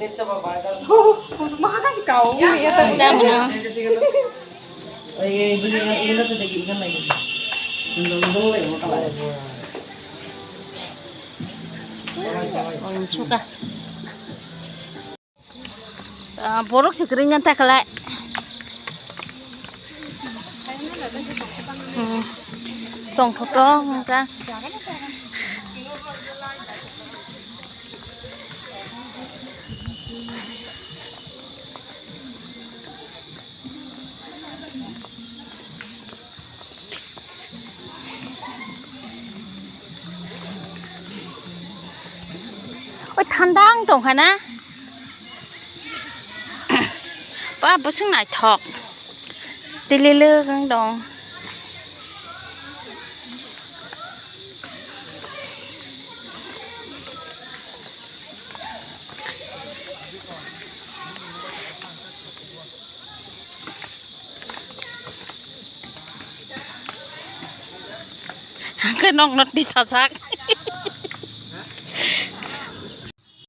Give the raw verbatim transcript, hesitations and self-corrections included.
Tamo no. Suka. Ah, borok se kwrwngna ta khlai. Hmm. Tongkho tong wngkha. Oi, thanda wng tongkha na? Ba, bwswk naithok. Tililwk wng tong. Hwnkhe nokno tisajak.